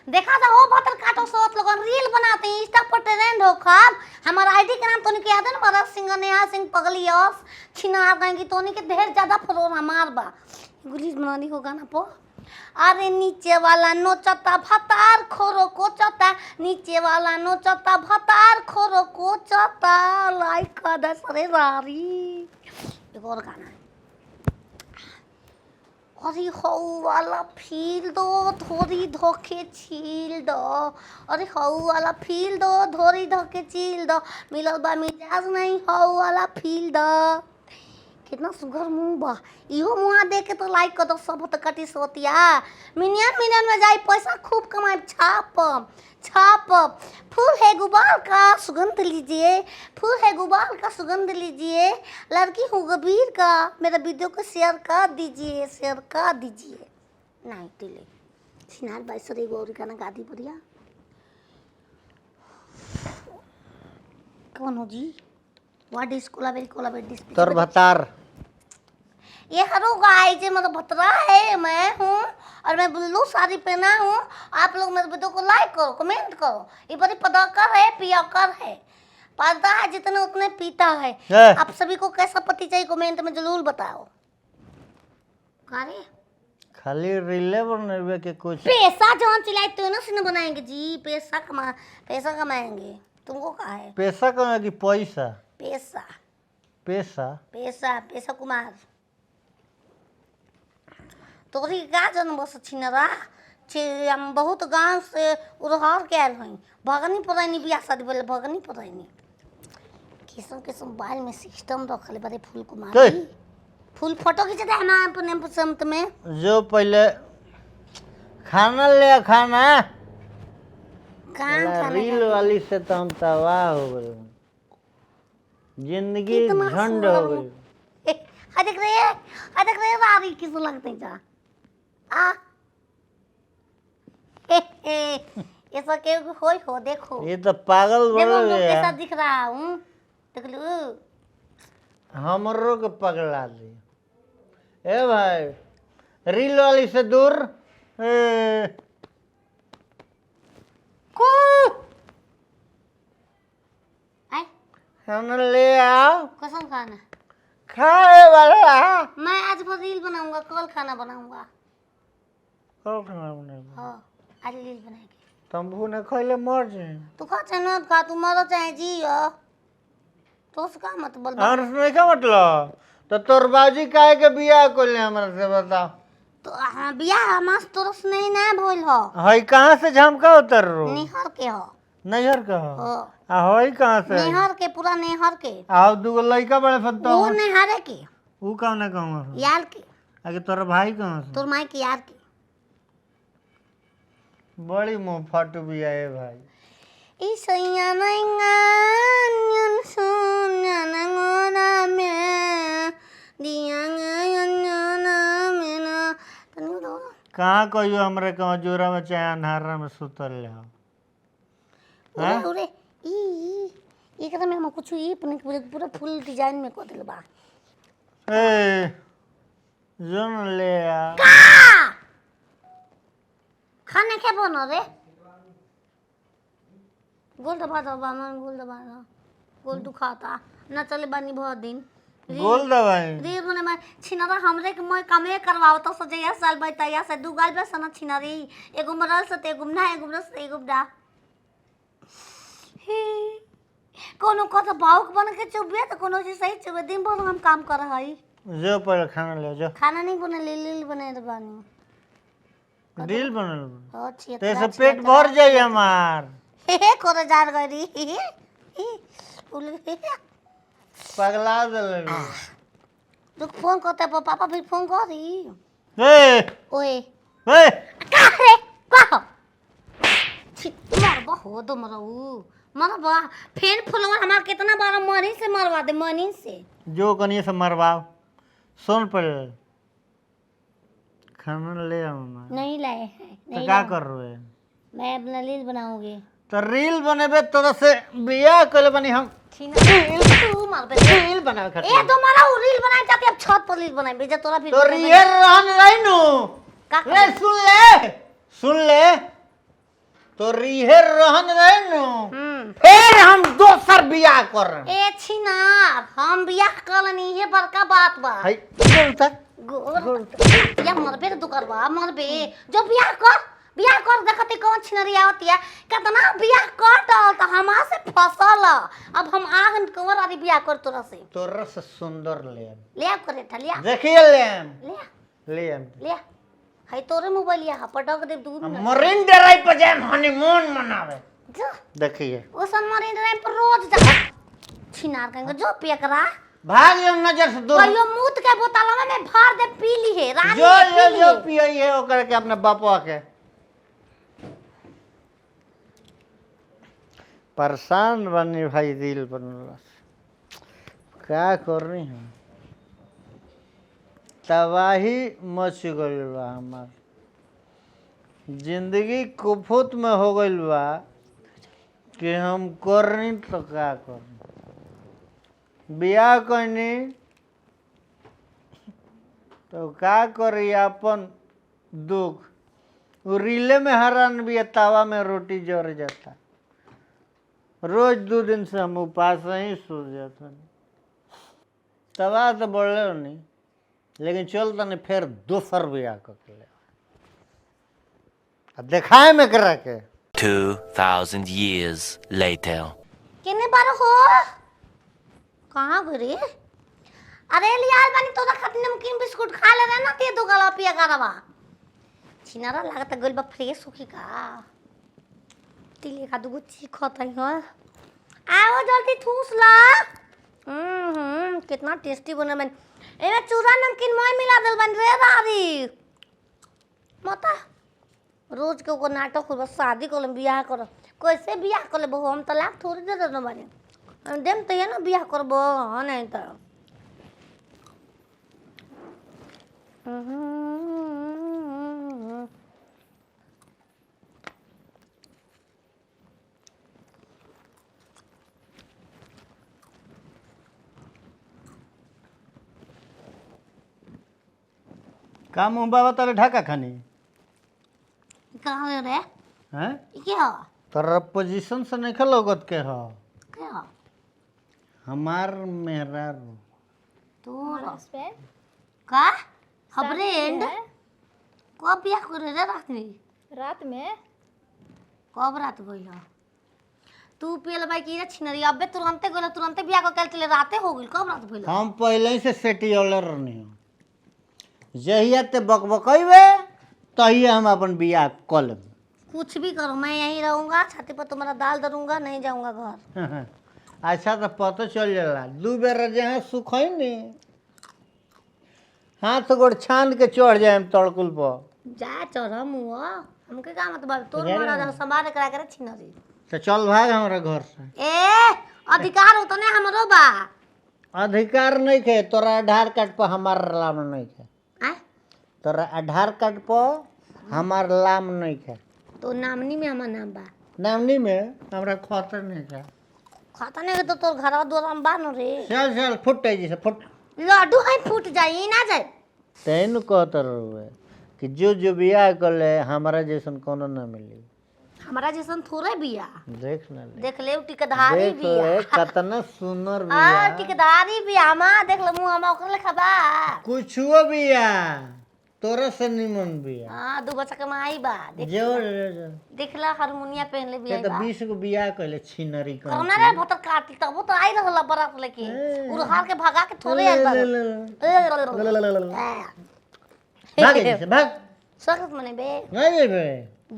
देखा था हो भतर काटो सोत लोगन रील बनाते हैं, इंस्टा पर ट्रेंड हो खाब। हमारा आईडी के नाम तोनी के याद है ना, भरत सिंह नेहा सिंह पगलियस छिनार गएंगी तोनी के ढेर ज्यादा फॉलोअर हमार बा। गुलीज बनानी हो गाना पो। अरे नीचे वाला नोचता भतार खोरो कोचता, नीचे वाला नोचता भतार खोरो कोचता, लाइक कर दे सरे रारी। एक और गाना है। अरे हऊ वाला फील दो धोरी धोके छील दो, अरे हऊ वाला फील दो धोरी धोके छील दो, मिलल बा मिजाज नहीं हऊ वाला फील दो। कितना सुघर मुंह बा, इहो मुँह देख के तो लाइक कर दो सब तो कटी सोतिया। मिनियन मिनियन में जाई पैसा खूब कमाए, छाप छाप। फूल है गुबार का सुगंध लीजिए, फूल है गुबार का सुगंध लीजिए, लड़की हूँ गबीर का, मेरा वीडियो को शेयर कर दीजिए, शेयर कर दीजिए। नहीं दिले छिनार बाई सर एगो और गाना गा दी बढ़िया। कौन हो जी? What is Kolaveri Kolaveri dish तोर भतार। ये हरो गाय जे मतलब भतरा है, मैं हूँ और मैं ब्लू साड़ी पहना हूँ। आप लोग मेरे वीडियो को लाइक करो, कमेंट करो। ये बड़ी पदाकर है, पियाकर है, पर्दा है जितने उतने पीता है। ए। आप सभी को कैसा पति चाहिए कमेंट में जरूर बताओ। अरे खाली रीले बनेबे के कुछ पैसा जहाँ चिल्लाए तो ना सुन बनाएंगे जी, पैसा कमा, पैसा कमाएंगे। तुमको कहा है पैसा कमा कि पैसा? पैसा पैसा पैसा पैसा कुमार तोरी का जन्म बस छिनरा छे। हम बहुत गांव से उड़हर के आयल हई, भगनी पड़ैनी बियाह शादी बोले भगनी पड़ैनी। किस्म किस्म बाल में सिस्टम रखले बारे फूल कुमारी। के? फूल फोटो खींचे हमारे अपने पसंद में। जो पहले खाना ले खाना कहाँ खाना रील वाली से तो हम तबाह हो गए, जिंदगी कितना झंड हो सुंदर गई। आ देख रहे हैं, आ देख रहे हैं रारी किस लगते हैं जा आ हे हे ऐसा के होई हो देखो। ये तो पागल देखो बोल मैं कैसा गया, दिख रहा हूँ, देख लो। हमरो के पगला दी। ए भाई रील वाली से दूर। ए कू आए खाना ले आओ, कसम खाना खाए वाला। मैं आज भर रील बनाऊंगा, कल खाना बनाऊंगा। कल खाना बनाएगा? हाँ आज रील बनाएंगे। तंबू न खइले मर जाए। तू खा चाहे मत खा, तू मरो चाहे जी हो, तो उसका मत बोल। और उसमें क्या मतलब? तो तोर बाजी काहे के बियाह कोले हमरा से बताओ? तो हाँ बियाह हमार तोरस नहीं ना भइल हो। हई कहाँ से झमका उतर रो? निहर के हो। नैहर का हो? हो। आ हई कहाँ से? नेहर के, पूरा नेहर के। आओ दूगो लइका बड़े फत्ता। वो नेहरे के। ऊ कौन ना कहूँ? यार के। आगे तोर भाई कहाँ से? तोर माई के यार के। बड़ी मुँह फाटू भी आए भाई। ईसैया नैंगा सुन गोरा में दिया में ना तनी दो। कहाँ कहियो हमरे कहाँ जोरा में चाहे अन्हारा में सुतल ले हो। उरे उरे ई ई एकरा में हम कुछ ई अपने पूरा फुल डिजाइन में को दिल बा। ए जोन ले आ। का खाना के बनो रे? गोल दबा दो बामन, गोल दबा दो, गोल दुखाता न चले बानी बहुत दिन। गोल दवाई रील बने मैं छिनरा हमरे के मैं कमे करवाओ तो सजया साल बैतया से दू गाल पे सना छिनरी, एगो मरल से ते गुमना, एगो मरल से एगो डा। कोनो को तो भावुक बन के चुबिया तो कोनो चीज सही चुबे। दिन भर हम काम कर हई। जो पहले खाना ले जो। खाना नहीं बने, लील बने रे बानी। रील बनल हो छिए तो ऐसे पेट भर जाई हमार। हे हे करे जार गरी पगला देले। रुक फोन करते पापा फिर फोन करी। ए ओए ए का रे का छी मरबा हो दो मरऊ मरबा फेन फुलवा हमार कितना बार मरी से मरवा दे मनी से। जो कनिए से मरवाओ सोन पर खाना ले आओ ना। नहीं लाए हैं तो नहीं का लाए। कर रहे? मैं अपना रील बनाऊंगी। तो रील बनेबे तोरा से बियाह कइले बनी हम। तू मरबे रील बनावे ए खातिर तो मारा उ रील बनाए जाते अब छत पर रील बनाए बेजा तोरा फिर तो रियल रहन रही नु। का ले सुन ले सुन ले। तो रिहे रहन रहे नु, हम्म। फिर हम दोसर बियाह कर ए छिनार, हम बियाह करनी ये बड़का बात बा। हाय बोलता। गोर या मरबे रे दुकरवा मरबे, जो बियाह कर, बियाह कर, देखते कौन छिनरी आवतिया। कितना बियाह कर डाल त हमा से फसल। अब हम आगन कंवर आदि बियाह कर तोरा से। तोरा से सुंदर ले आम। ले आ करे था, ले आ। देखिए ले आम। ले आ। ले आम। ले आ। है तोरे मोबाइल यहाँ पटक दे 2 मिनट। मरीन ड्राइव पर जाए हनीमून मनावे। जा। देखिए। ओसन मरीन ड्राइव पर रोज जा छिनार कहेंगे जो पिया करा। भाग जाओ नजर से दूर। कहियो मूत के बोतलवा में भर दे, पी ली है रानी जो के जो पी ली जो है। पियई है ओकर के अपने बापवा के। परेशान बनी भाई दिल बनला, का करनी है, तबाही मच गइल बा, हमार जिंदगी कुफुत में हो गइल बा कि हम करनी तो का करनी। बियाह करनी तो का करी अपन दुख, उ रीले में हरान भी, तावा में रोटी जर जाता। रोज 2 दिन से हम उपास ही सो जाता। तवा तो बोले नहीं, लेकिन चल तनी फिर दोसर बियाह कर के ले आ देखाए में करा के। 2,000 years later. केने बार हो, कहाँ गए रे? अरे लियाल बानी तोरा खातिर नमकीन बिस्कुट, खा ले रे ना ते दो गला पिया करवा। छिनारा लागत गइल बा फ्रेश होखी का तिले का दुगो चीखत है। हो आओ जल्दी, ठूस ला। हम्म, कितना टेस्टी बने बन, एमे चूरा नमकीन मोय मिला देल बन रे रारी मता। रोज के ओकर नाटक हो, बस शादी कर लेम, बियाह कर। कैसे बियाह कर लेबो? हम तलाक थोड़ी दे देनो बानी। हम देम तो ना बियाह करबो। हाँ, नहीं तो का मुँह बाबा तारे ढाका खानी? कहाँ रे? हैं? ई के हो? तोरा पोजीशन से नहीं लगत के हो। के हो? हमार मेहरारू। तोर हस्बैंड। का हबरेंड कब बियाह करे रे रात में? रात में। कब रात भइल? तू पियल बाई की रे छिनरी? अबे तुरंते गेल, तुरंते बियाह कर के राते हो गेल, कब रात भइल? हम पहले ही से सेटियोलर रहनी हो। जहिया ते बकबकैबे तहिया हम अपन बियाह कऽ लेब। कुछ भी करो, मैं यहीं रहूंगा, छाती पर तुम्हारा दाल धरूंगा, नहीं जाऊंगा घर। अच्छा, तो पतो चल जाला। 2 बेर जहाँ सुखै नी, हाथ गोड़ छान के चढ़ जाए तड़कुल पर। जा चढ़ मुआ, हमके का मतलब? तोर जा मरद रे। संभाल करा करे छिनरी। तो चल भाग हमरा घर से। ए, अधिकार उतने हमरो बा। अधिकार नहीं खे। तोरा आधार कार्ड पर हमार नाम नहीं खे। आय? तोरा आधार कार्ड पर हमार नाम नहीं खे। तो नामनी में हमार नाम बा। नामनी में हमरा खाता नहीं खे। खाता नहीं तो तोर घरवा द्वारा में बा न रे। चल चल, फुट जैसे फुट। लड्डू है, फूट जाई ना जाए। तेन कहत रहुए कि जो जो बियाह कर ले, हमारा जैसन कोनो ना मिली। हमारा जैसन थोड़े बिया। देख ना ले। देख ले, टिकधारी देख बिया। ले कतना सुंदर आ बिया। टिकधारी बिया हमा, देख ले मुंह हमा ओकर लेखा बा। कुछुओ बिया, तोरा से निमन बिया। हां, दू बच्चा के माई बा, देख। जो जो। देख ला, हारमोनिया पहन ले बिया ते तो बा। 20 गो बियाह कइले छिनरी कर। कौना रे भतर काटी? तबो तो आई रहल बरात लेके, उड़हार के भगा के थोड़े आइल बा। ले ले ले ले ले। भाग एजे से, भाग। स्वागत मने बे। नहीं जेबे।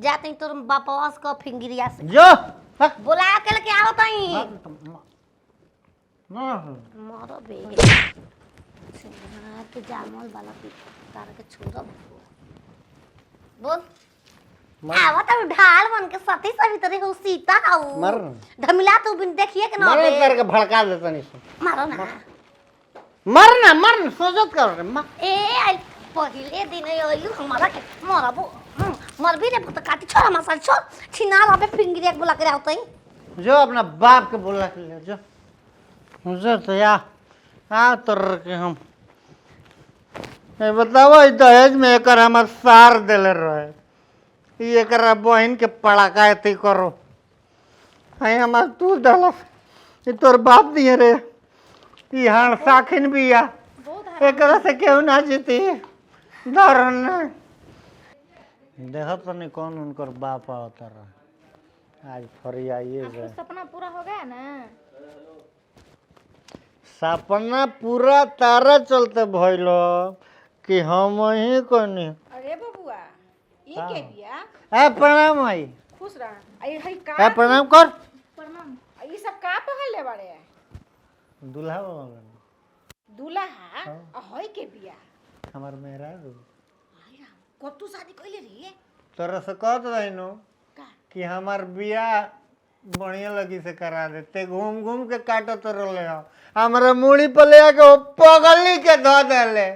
जाते तोर बापवा से कह फिंगिरिया से। जो भाग। बोला के लेके आओ तई। ना। मारो बे के जामल वाला पी तार के छोड़ब। बोल, आवा त ढाल बन के सती सवित्री हो, सीता हो। मार। धमिला तू बिन देखिए के ना। मार। बे। तार के भड़का देता नहीं से। मारो ना। मर ना, मर ना, सोचत कर रे मार। ए आई पहिले दिन आइलू हमारा के मरबो, मरबी रे पुत काटी, छोड़ मसाल छोड़, छिना रबे फिंगिरिया के बुला के आवतई। जो अपना बाप के बोला के ले जो, जो तो या आ तोर के हम ए बताओ, ई दहेज में एकर हमर सार देले रहे। ई एकरा बहिन के पड़ाका एथी करो। आई हमार तू दलस, ई तोर बाप दिए रे। ई हार साखिन बिया, एकरा से केहू ना जीती। धरन देखत तनी कौन उनकर बाप आवता रहा। आज फरियाइए आपको जाए। सपना पूरा हो गया ना? सपना पूरा तारा चलते भइल कि हम ही कोनी। अरे बबुआ, ई के बिया? ए प्रणाम आई। खुश रह। आई हई का? ए प्रणाम कर। प्रणाम। ई सब का पहले बाड़े? दूल्हा बाबा। दूल्हा? आ हई के बिया? हमार मेहरारू। आई राम, कब तू शादी कइले रे? तोरा से कहत रहिनु का? कि हमार बियाह बढ़िया लगी से करा देते, घूम घूम के काटत रहले हो। हमरा मूड़ी पर ले आके वो पगली के धो देले।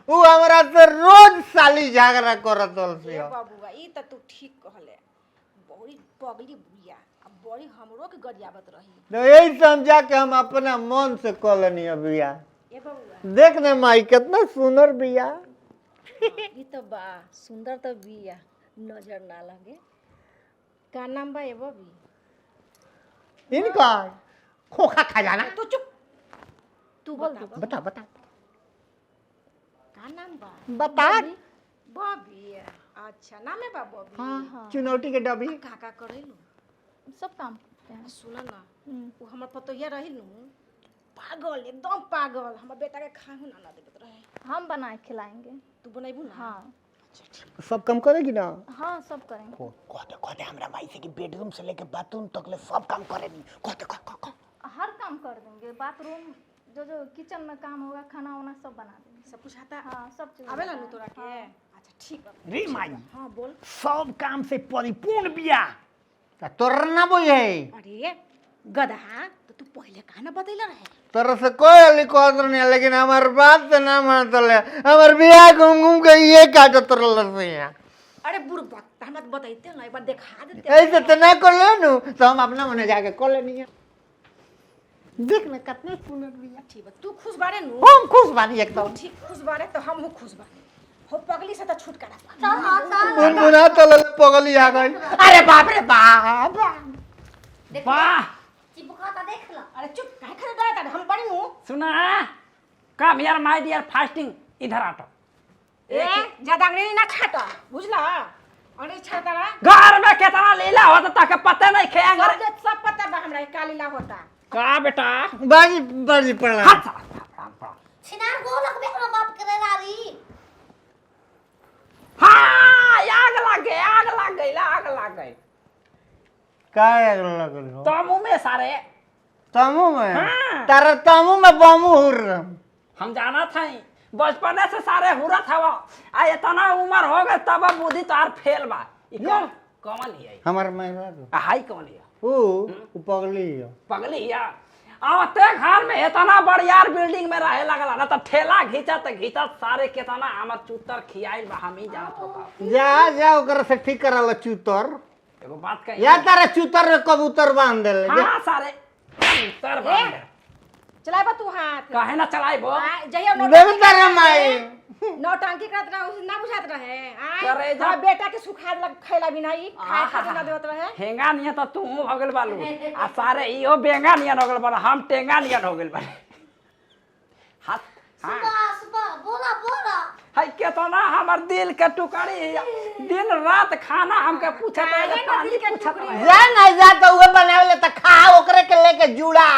उ हमरा से रोज साली झगड़ा करत रहल। ए बबुआ, ई त तू ठीक कहले। बड़ी पगली बिया आ बड़ी हमरो के गरियाबत रही। तो यही समझा के हम अपना मन से कह लेनी बियाह। ए बबुआ, देख ने माई, कितना सुंदर बियाह। ई त बा सुंदर त बिया, नजर ना लगे। का नाम बा ए बबी? इनका खोखा खजाना। तू चुप, तू बता। बता बता। का नाम बा? बता। बबी। अच्छा, नाम है बा बबी? हाँ, चुनौती के डबी। का का करेलू? सब काम करते हैं। सुन ना, वो हमर पतोहिया रही नु, पागल, एकदम पागल, हमर बेटा के खाहू ना ना देबत रहे। हम बना के खिलाएंगे। तू बनैबू ना? हाँ। सब कम करेगी ना? हाँ, सब करेंगे। कहते कहते हमरा माई से कि बेडरूम से लेके बाथरूम तक ले सब काम करेनी। कहते कह कह कह। हर काम कर देंगे। बाथरूम, जो जो किचन में काम होगा, खाना वाना सब बना देंगे। सब कुछ आता? हाँ, सब चीज आवेला आता नु है। तोरा के? अच्छा, ठीक बा। रे माई। हाँ, बोल। सब काम से परिपूर्ण बिया। तोर ना बुझे। अरे गधा, तो तू पहले काहे ना बतैला रहे? तोरा से कोई अली कहत नहीं, लेकिन हमार बात से ना मानत रहे। हमार बियाह घूम घूम के ये काटत रहल से यहाँ। अरे बुड़बक, त हमरा तो बतैते ना, एक बार देखा देते। ऐसे तो ना कर लेनु तो हम अपना मने जाके कर लेनी है। देख ना कितना सुंदर बियाह। ठीक बा, तू खुश बारे नु? हम खुश बानी एकदम। ठीक, खुश बारे तो हम खुश बानी। हो पगली से तो छुटकारा पा। चल हाँ, चल। बुनबुना तो पगली आ गई। अरे बाप रे बाप। देख। वाह। चिपका ता देख लो। अरे चुप, काहे खातिर डराता? हम बड़ी नु। सुना, कम यार माय डियर फास्टिंग, इधर आटो। ए, ज्यादा अंग्रेजी ना छाटा, बुझला? अंग्रेजी छाटा ना। घर में केतना लीला होता ताके पता नहीं खे। सब सब पता बा हमरा, का लीला होता। का बेटा? बाजी बाजी प्रणाम। हाथ साला, प्रणाम प्रणाम। छिनार गो लगबे हमरा बाप करे रारी। हाँ, आग लग गई, आग लग गई, आग लग गई। का आग लगल हो? तमु में सारे। तमु में? हाँ। तारा तमु में बमु हुर। हम जाना था बचपने से सारे हुरा था वो। आ इतना उम्र हो गए तब अब बुद्धि तो आर फेल बा। ई कौन कौन है? हमार मेहरारू। आ हाई कौन है? ऊ ऊ पगली है। पगली या आवते घर में इतना बड़ियार बिल्डिंग में रहे लगला ना तो ठेला घिंचत घिंचत सारे केतना हमर चूतर खियाइल बा, हम ही जानत होता। जा जा, ओकरा से ठीक करा लो चूतर। एगो बात कही? या तारा चूतर में कबूतर बांध देले जा। हाँ सारे कबूतर बांध दे। चलाबा तू हाथ। काहे ना चलाइबो? आ, जहिया देख नौटंकी तारा करत माई। रहे, नौटंकी करत रहे, उसे ना बुझात रहे। आय, करे जा। हमर बेटा के सुखा देलक, खैला भी नहीं, खाए खातिर ना देवत रहे। हेंगा नियन तो तू हो गेल बालू आ सारे इहो बेंगा नियन हो गेल बालू, हम टेंगा नियन हो गेल बालू। हाथ हाँ। सुबह सुबह बोला बोला। है केतना हमर दिल के टुकड़ी, दिन रात खाना हमके पूछत रहे, काहे ना पानी दिल के पूछत टुकड़ी? रहे। जा ना जा तो उहे बनावेले त खा, ओकरे के लेके जुड़ा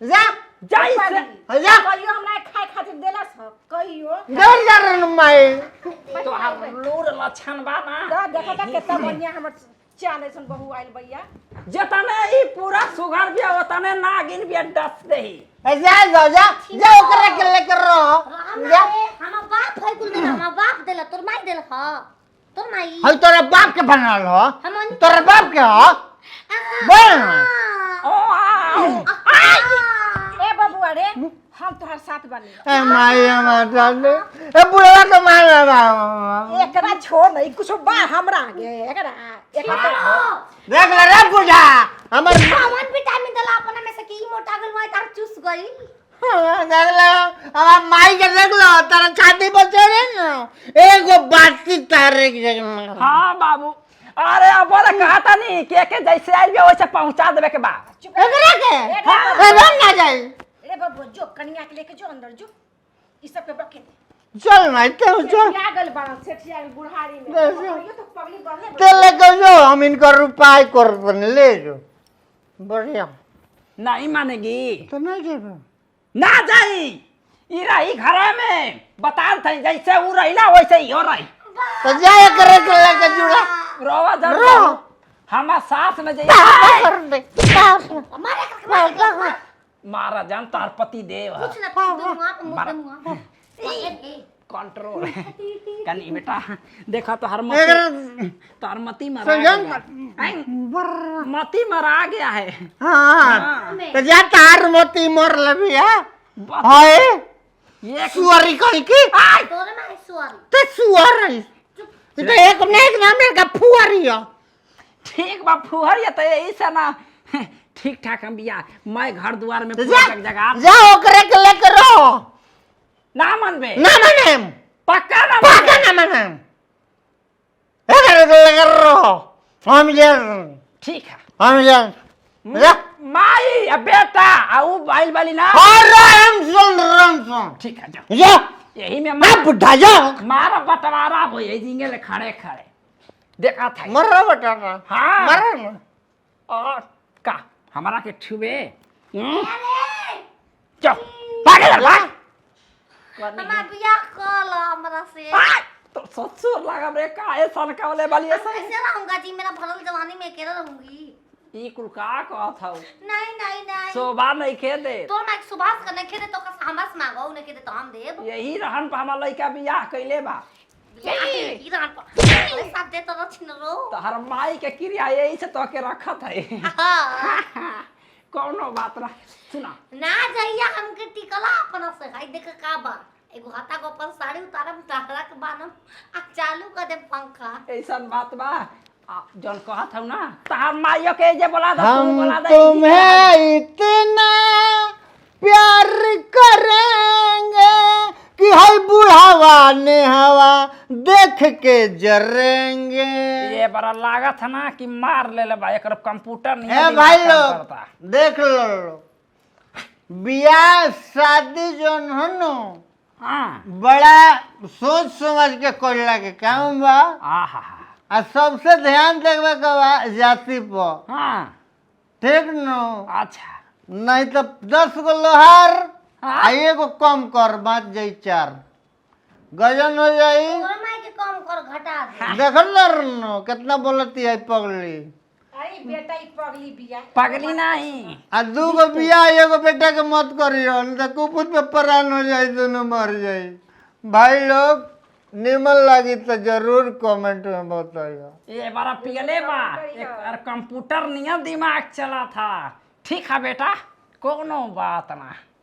जा। जाई से जा। कहियो हमरा खाए खातिर देलस ह? कहियो? डर जा रे माई। तोहार लूर लक्षण बा ना। द देखा त कितना बढ़िया हमर चाल ऐसन बहू आइल भैया। जतने ई पूरा सुगर बिया ओतने नागिन बिया डस देही। ए, जा जा जा जा, ओकरे के लेके रहो। राम जा। रे, हमर बाप है कुल देला, हमर बाप देला, तोर माई देला ह, तोर माई। हई तोरा बाप के बनल हो? हम तोरा बाप के हो? बोल ना। ओ आओ। ए बबुआ रे, हम तोहर साथ बानी। ए माई, हमार जाने ए बुढ़वा के मार बा। एकरा छोड़ नहीं कुछ बा हमरा आगे, एकरा एकरा तो देख ले रे बुढ़ा हमर। कौन विटामिन देला अपना में से कि ई मोटा गेल माई तार चूस गई? हाँ, देख ले हमार माई के, देख लो तारा छाती पर चढ़े ना एगो बाती तारे के जगह। हाँ बाबू, अरे अब बोले कहता नहीं के के जैसे आइल बा वैसे पहुंचा देवे के बा। एकरा के एकदम ना जाई। अरे बबुआ जो कनिया के लेके जो अंदर जो, ई सब के बके दे। चल ना ते चल। सेठिया गल बाड़ा, सेठिया गल बुढ़ारी में। बस। यो तो पगली बढ़ले। ते लेके जो हम इनकर उपाय कर बने ले जो बढ़िया। नहीं मानेगी। तो नहीं जेबे। ना जाई, ई रही घरे में बता थे जैसे ऊ रही ना वैसे ही हो रही। तो जाए करे के लेके जुड़ा रोवा जब रो। हमार सास में ताप जाइए। कर दे ताप। मारे करके मारे करके। मारा जान तार पति देव है। कुछ ना तू मुआ पे मुंह पे मुआ। कंट्रोल कनी बेटा देखा तो हर मती एकरा तार मती मरा संजन गया। ऐं, मती मरा गया है। हाँ तो जा तार मोती मर लबी है। बस, हाय ये सुअरी कहीं की आय! तोरे में सुआरी। ते सुअर है तो एक ने एक नाम का फुआरी है। ठीक बा फुहर ये तो यही से ना ठीक ठाक हम बिया मैं घर द्वार में तो पूरा जा जगजगा जा ओकरे के लेके रहो। ना मनबे। ना माने पक्का ना पक्का मनबे। ना माने एकरे के लेके रहो। हम जा ठीक है हम जा जा माई अब बेटा आऊ बाइल बाली ना। अरे हम सुन रम सुन ठीक है जाओ जा यही में मैं मार बुढ़ा जा मारा बंटवारा हो यही जिंगे ले खड़े खड़े देखा था। मर रहा बेटा ना। हाँ। मर रहा ना। और का हमारा के छुबे। चल भाग इधर भाग। हमार बियाह कर लो हमरा से। आय! तो ससुर लागब रे काहे सनकावले बाली ऐसे। कैसे रहूंगा जी, मेरा भरल जवानी में अकेला रहूंगी। ई कुल का कहत हौ? नहीं नहीं नहीं शोभा नहीं खे दे। तोर माइक सुभाष का नहीं दे तो का हमरा से मांगो, नहीं दे तो हम देब। यही रहन पर हमार लइका बियाह कइले बा। बियाह के ही रहन पर अरे साथ दे तो रछिन रो। तोहर माई के क्रिया यही से तोके रखत है। हाँ। कौनो बात ना सुना। ना जइया हमके टिकला अपना से हाय देख का बा एगो हाथा को अपन साड़ी उतारम तारा के बानम आ चालू कर दे पंखा। ऐसन बात बा आ, जौन कहत हौ ना तोहर माइयो के जे बोला दे तू हम बोला दे। तुम्हें इतना प्यार करेंगे कि हई बुढ़ावा ने हवा देख के जरेंगे। ये बड़ा लागत है ना कि मार ले ले बा एकर कंप्यूटर नहीं ए भाई लोग देख लो बियाह शादी जोन हो नो हाँ बड़ा सोच समझ के करला के काम बा। आहा आ सबसे ध्यान देवे के बा जाति पर। हाँ ठीक नो? अच्छा नहीं तो 10 गो लोहार हाँ। आ एगो कम कर बाँच जाई 4 गजन हो जाई। तोर माई के कम कर घटा दे। देखल नो कितना बोलती है पगली। अरे बेटा ई पगली बिया। पगली नहीं आ 2 गो बियाह एगो बेटा के मत करियो नहीं तो कुपुत पे परान हो जाई दोनों मर जाई। भाई लोग निमन लगी तो जरूर कमेंट में बताइयो। ये बड़ा पियले बा एक कंप्यूटर नियम दिमाग चला था। ठीक है बेटा कोनो बात ना।